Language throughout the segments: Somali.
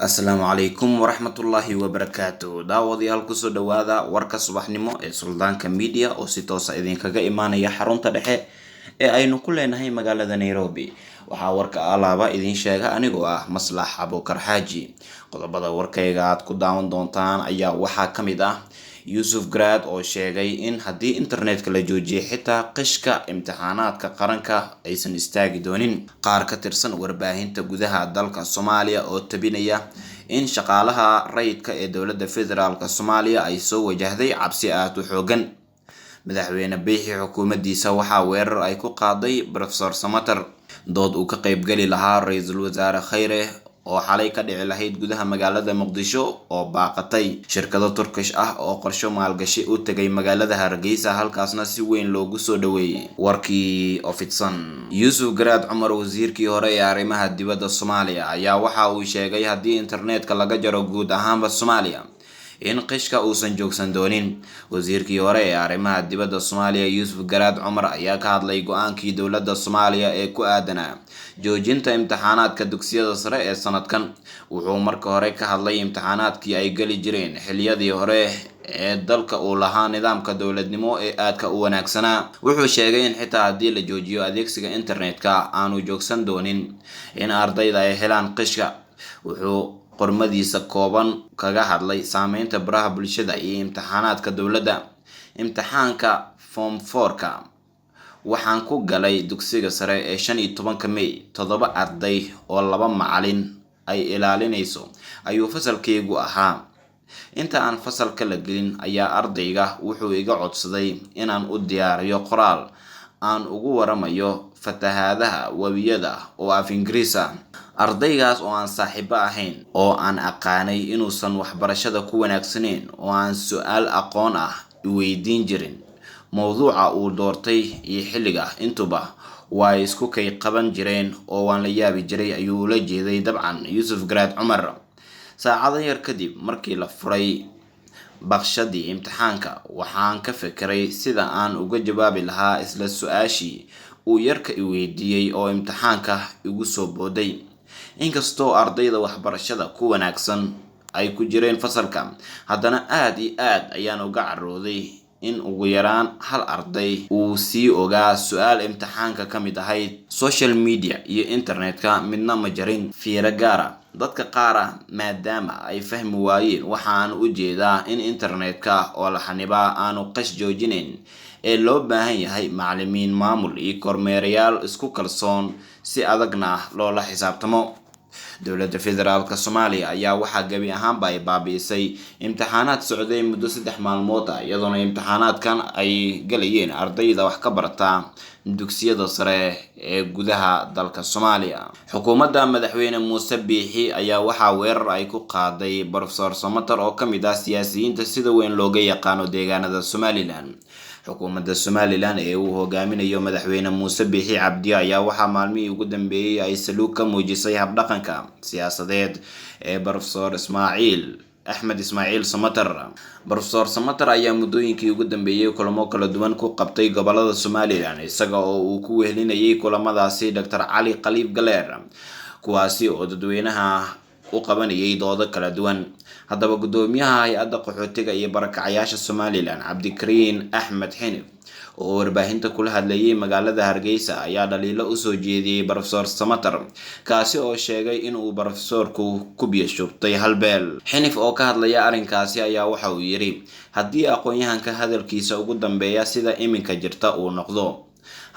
Asalaamu calaykum waraxmatullaahi wabarakaatu. Daawadayaal, kusoo dhawaada warka subaxnimo ee Suldaanka Media oo si toosa idinkaga imaanaya xarunta dhexe ee aynu ku leenahay magaalada Nairobi. Waxaa warka alaaba idiin sheega anigoo ah Maslax Abuukar Xaaji. Qodobada warkayga aad ku daawan doontaan ayaa waxaa ka mid ah Yuusuf Garaad oo sheegay in haddii internetka la joojiyay xitaa qishka imtixaanaadka qaranka aysan istaagi doonin. Qaar ka tirsan warbaahinta gudaha dalka Soomaaliya oo tabinaya in shaqaalaha rayidka ee dowladda federaalk Soomaaliya ay soo wajahday cabsi aada u xoogan. Madaxweyne Biixi xukuumaddiisa waxaa weerar ay ku qaaday Professor Samater. Dood uu ka qeybgeli lahaa ra-iisul wasaare Khayre oo xalay ka dhici lahayd gudaha magaalada Muqdisho oo baaqatay. Shirkado Turkish ah oo qorsho maalgashi u tegay magaalada Hargeysa, halkaasna si weyn loogu soo dhaweeyey. Warkii oo fidsan. Yuusuf Garaad Cumar, wasiirkii hore ee arrimaha dibadda Soomaaliya, ayaa waxa uu sheegay haddii internetka laga jaro guud ahaanba Soomaaliya in qishka uusan joogsan doonin. Wasiirkii hore ee arrimaha dibadda Soomaaliya Yuusuf Garaad Cumar ayaa ka hadlay go-aankii dowladda Soomaaliya ee ku aadanaa joojinta imtixaanaadka dugsiyada sare ee sanadkan. Wuxuu marka hore ka hadlay imtixaanaadkii ay geli jireen xilliyadii hore ee dalka uu lahaa nidaamka dowladnimo ee aadka u wanaagsanaa. Wuxuu sheegay in xitaa haddii la joojiyo adeegsiga internetka aanu joogsan doonin in ardayda ay helaan qishka. Wuxuu qormadiisa kooban kaga hadlay saameynta baraha bulshada iyo imtixaanaadka dowladda. Imtixaanka form four-ka waxaan ku galay dugsiga sare ee 15-ka May, 7 arday oo 2 macalin ay ilaalinayso ayuu fasalkaygu ahaa. Inta aan fasalka la gelin ayaa ardayga wuxuu iga codsaday inaan u diyaariyo qoraal aan ugu waramayo fatahaadaha webiyada oo af Ingiriis ah. Ardaygaas oo aan saaxiibo ahayn oo aan aqaanay inuusan waxbarashada ku wanaagsanayn oo aan su-aal aqoon ah iweydiin jirin, mowduuca uu doortay iyo xilliga intuba waa isku kay qaban jireen oo waan la yaabi jiray, ayuu ula jeeday dabcan Yuusuf Garaad Cumar. Saacado yar kadib markii la furay baqshadii imtixaanka, waxaan ka fikiray sida aan uga jawaabi lahaa isla su-aashii uu yarka iweydiiyey oo imtixaanka igu soo booday. Inkastoo ardayda waxbarashada ku wanaagsan ay ku jireen fasalka, haddana aada iyo aad ayaan uga carooday in ugu yaraan hal arday uu sii ogaa su-aal imtixaanka ka mid ahayd. Social media iyo internetka midna ma jarin fiiro gaara dadka qaara maadaama ay fahmi waayeen. Waxaan u jeedaa in internetka oo la xanibaa aanu qash joojinayn ee loo baahan yahay macalimiin, maamul iyo kormeerayaal isku kalsoon, si adagna loola xisaabtamo. Dowladda federaalk Soomaaliya ayaa waxaa gebi ahaanba ay baabi'isay imtixaanaad socday muddo 3 maalmood ah, iyadoona imtixaanaadkan ay galayeen ardayda wax ka barata dugsiyada sare ee gudaha dalka Soomaaliya. Xukuumadda madaxweyne Muuse Biixi ayaa waxaa weerar ay ku qaaday Professor Samater oo ka mid ah siyaasiyiinta sida weyn looga yaqaano deegaanada Somalilan. Xukuumadda Somalilan ee uu hogaaminayo madaxweyne Muuse Biixi Cabdi ayaa waxaa maalmihii ugu dambeeyey ay saluug ka muujisay habdhaqanka siyaasadeed ee Professor Ismaaciil Axmed Ismaaciil Samater. Professor Samater ayaa muddooyinkii ugu dambeeyey kulamo kala duwan ku qabtay gobolada Somalilan, isaga oo uu ku wehelinayay kulamadaasi Dr. Cali Khaliif Galeer, kuwaasi oo dadweynaha u qabanayay doodo kala duwan. Haddaba guddoomiyaha hay-adda qaxootiga iyo barakacayaasha Somalilan Cabdikariin Axmed Xinif oo warbaahinta kula hadlayay magaalada Hargeysa ayaa dhaliilo usoo jeediyey Professor Samater, kaasi oo sheegay inuu professorku ku biyo shubtay halbeel. Xinif oo ka hadlaya arrinkaasi ayaa waxa uu yidhi: haddii aqoon-yahanka hadalkiisa ugu dambeeya sida iminka jirta uu noqdo,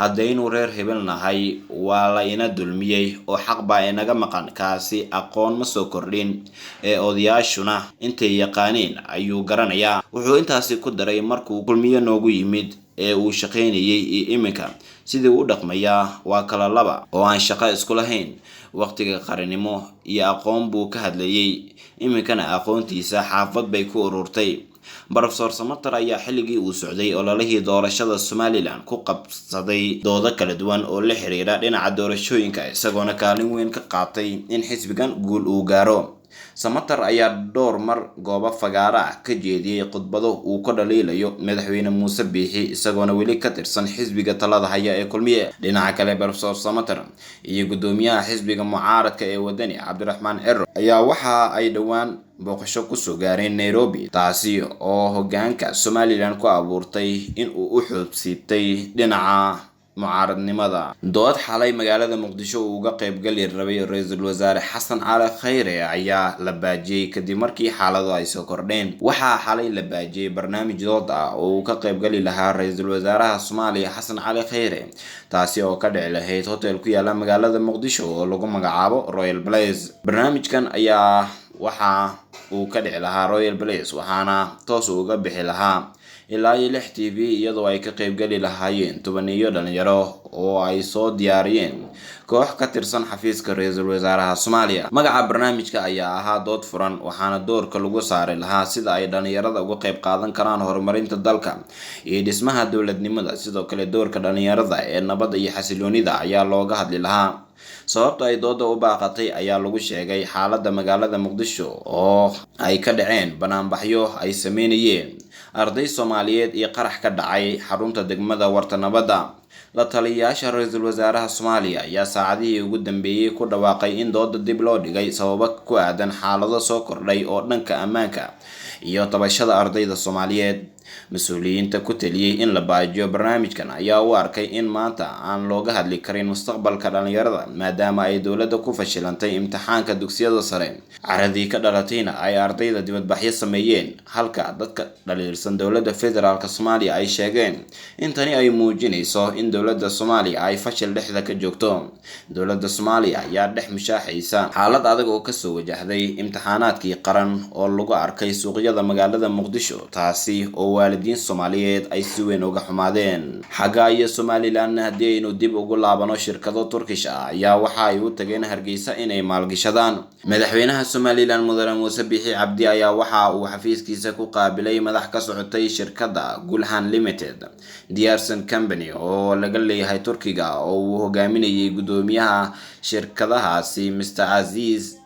haddaynu reer hebel nahay waa la ina dulmiyey oo xaq baa inaga maqan, kaasi aqoon ma soo kordhin ee odayaashuna intay yaqaaneen ayuu garanayaa. Wuxuu intaasi ku daray: markuu kulmiyo noogu yimid ee uu shaqaynayay iyo iminka sidii u dhaqmayaa waa kala laba oo aan shaqo isku lahayn. Waqtiga qaranimo iyo aqoon buu ka hadlayay, iminkana aqoontiisa xaafad bay ku ururtay. Professor Samater ayaa xilligii uu socday ololihii doorashada Somalilan ku qabsaday doodo kala duwan oo la xiriira dhinaca doorashooyinka, isagoona kaalin weyn ka qaatay in xisbigan guul uu gaaro. Samatar ayaa dhowr mar goobo fagaara ah ka jeediyey khudbado uu ka dhaliilayo madaxweyne Muuse Biixi, isagoona weli ka tirsan xisbiga talada haya ee Kulmiye. Dhinaca kale, Professor Samatar iyo guddoomiyaha xisbiga mucaaradka ee Wadani Cabdiraxmaan Ciro ayaa waxa ay dhowaan booqasho kusoo gaareen Nairobi, taasi oo hoggaanka Somalilan ku abuurtay in uu u xoobsiibtay dhinaca mucaaradnimada. Dood xalay magaalada Muqdisho uu uga qaybgali rabay ra-iisul wasaare Xasan Cali Khayre ayaa la baajiyey kadib markii xaaladu ay soo kordheen. Waxaa xalay la baajiyey barnaamij dood ah oo uu ka qaybgali lahaa ra-iisul wasaaraha Soomaaliya Xasan Cali Khayre, taasi oo ka dhici lahayd hotel ku yaala magaalada Muqdisho oo lagu magacaabo Royal Palace. Barnaamijkan ayaa waxa uu ka dhici lahaa Royal Palace, waxaana toos uga bixi lahaa ilaa iyo 6 TV, iyadoo ay ka qaybgali lahaayeen tobaniyo dhalinyaro oo ay soo diyaariyeen koox ka tirsan xafiiska ra-iisul wasaaraha Soomaaliya. Magaca barnaamijka ayaa ahaa dood furan, waxaana doorka lagu saari lahaa sida ay dhalinyarada uga qayb qaadan karaan horumarinta dalka iyo dhismaha dowladnimada. Sidoo kale, doorka dhalinyarada ee nabadda iyo xasiloonida ayaa looga hadli lahaa. Sababta ay dooda u baaqatay ayaa lagu sheegay xaaladda magaalada Muqdisho oo ay ka dhaceen banaanbaxyo ay sameynayeen arday Soomaaliyeed iyo qarax ka dhacay xarunta degmada Warta Nabadda. La taliyayaasha ra-iisul wasaaraha Soomaaliya ayaa saacadihii ugu dambeeyey ku dhawaaqay in dooda dib loo dhigay sababo ku aadan xaalado soo kordhay oo dhanka ammaanka iyo tabashada ardayda Soomaaliyeed. Mas-uuliyiinta ku taliyey in la baajiyo barnaamijkan ayaa u arkay in maanta aan looga hadli karin mustaqbalka dhalinyarada, maadaama ay dowladda ku fashilantay imtixaanka dugsiyada sare, caradii ka dhalatayna ay ardayda dibadbaxyo sameeyeen, halka dadka dhaliilsan dowladda federaalk Soomaaliya ay sheegeen in tani ay muujinayso in dowladda Soomaaliya ay fashil dhexda ka joogto. Dowladda Soomaaliya ayaa dhex mushaaxaysa xaalad adag oo kasoo wajahday imtixaanaadkii qaran oo lagu arkay suuqyada magaalada Muqdisho, taasi oo waalidiin Soomaaliyeed ay si weyn uga xumaadeen. Xagga iyo Somalilan haddii aynu dib ugu laabano, shirkado Turkish ah ayaa waxa ay u tageen Hargeysa inay maalgashadaan. Madaxweynaha Somalilan Mudane Muuse Biixi Cabdi ayaa waxa uu xafiiskiisa ku qaabilay madax ka socotay shirkadda Gulhan Limited Diarson Company oo laga leeyahay Turkiga, oo uu hogaaminayay guddoomiyaha shirkadahaasi Mr Aziz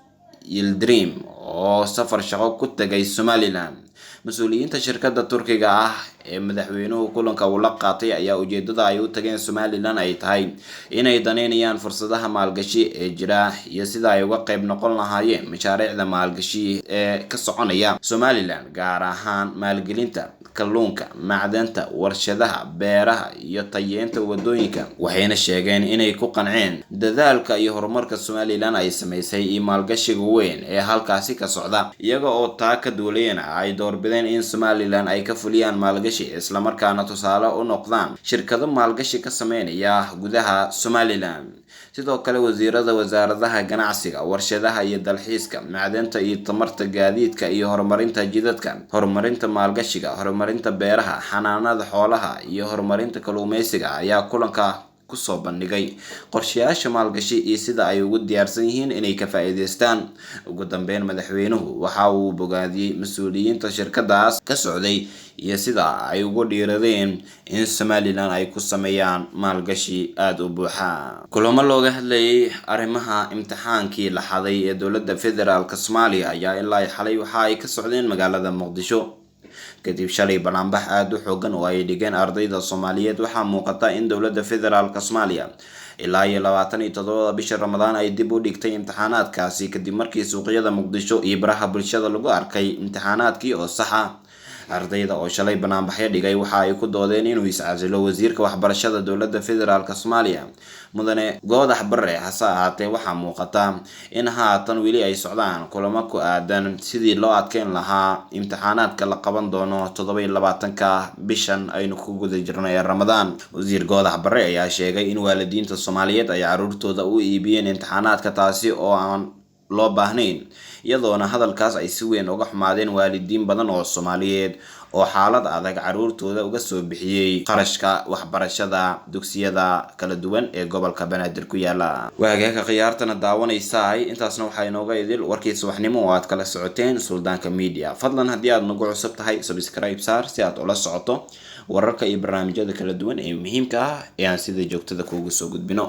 Yildirim oo safar shaqo ku tagay Somalilan. Mas-uuliyiinta shirkadda Turkiga ah ee madaxweynuhu kulanka uu la qaatay ayaa ujeedada ay u tageen Somalilan ay tahay inay daneynayaan fursadaha maalgashi ee jira iyo sida ay uga qayb noqon lahaayeen mashaariicda maalgashi ee ka soconaya Somalilan, gaar ahaan maalgelinta kalluunka, macdanta, warshadaha, beeraha iyo tayeynta wadooyinka. Waxayna sheegeen inay ku qanceen dadaalka iyo horumarka Somalilan ay samaysay iyo maalgashiga weyn ee halkaasi ka socda, iyaga oo taa ka duulayana ay doorbideen in Somalilan ay ka fuliyaan maalgashi, islamarkaana tusaale u noqdaan shirkado maalgashi ka sameynaya gudaha Somalilan. Sidoo kale, wasiirada wasaaradaha ganacsiga, warshadaha iyo dalxiiska, macdanta iyo tamarta, gaadiidka iyo horumarinta jidadka, horumarinta maalgashiga, horumarinta beeraha, xanaanada xoolaha iyo horumarinta kalluumeysiga ayaa kulanka kusoo bandhigay qorshayaasha maalgashi iyo sida ay ugu diyaarsan yihiin inay ka faa'iidaystaan. Ugu dambeyn, madaxweynuhu waxa uu bogaadiyey mas-uuliyiinta shirkadaas ka socday iyo sida ay ugu dhiiradeen in Somalilan ay ku sameeyaan maalgashi aada u buuxa. Kulamo looga hadlayay arrimaha imtixaankii la xaday ee dowladda federaalk Soomaaliya ayaa ilaa xalay waxa ay ka socdeen magaalada Muqdisho. Kadib shalay banaanbax aada u xoogan oo ay dhigeen ardayda Soomaaliyeed, waxaa muuqata in dowladda federaalk Soomaaliya ilaa iyo 27 bisha Ramadaan ay dib u dhigtay imtixaanaadkaasi, kadib markii suuqyada Muqdisho iyo baraha bulshada lagu arkay imtixaanaadkii oo sax ah. Ardayda oo shalay banaanbaxyo dhigay waxa ay ku doodeen inuu iscasilo wasiirka waxbarashada dowladda federaalk Soomaaliya Mudane Goodax Barre. Hase ahaatee, waxaa muuqata in haatan weli ay socdaan kulamo ku aadan sidii loo adkeyn lahaa imtixaanaadka la qaban doono 27-ka bishan aynu ku guda jirno ee Ramadaan. Wasiir Goodax Barre ayaa sheegay in waalidiinta Soomaaliyeed ay caruurtooda u iibiyeen imtixaanaadka, taasi oo aan loo baahnayn, iyadoona hadalkaas ay si weyn uga xumaadeen waalidiin badan oo Soomaaliyeed oo xaalad adag caruurtooda uga soo bixiyey qarashka waxbarashada dugsiyada kala duwan ee gobolka Banaadir ku yaala. Waagaaka khiyaartana daawanaysaay, intaasna waxaa inooga idil warkii subaxnimo oo aad kala socoteen Suldaanka Media. Fadlan haddii aad nagu cusub tahay, subscribe saar si aad ula socoto wararka iyo barnaamijyada kala duwan ee muhiimka ah ee aan sida joogtada kuugu soo gudbino.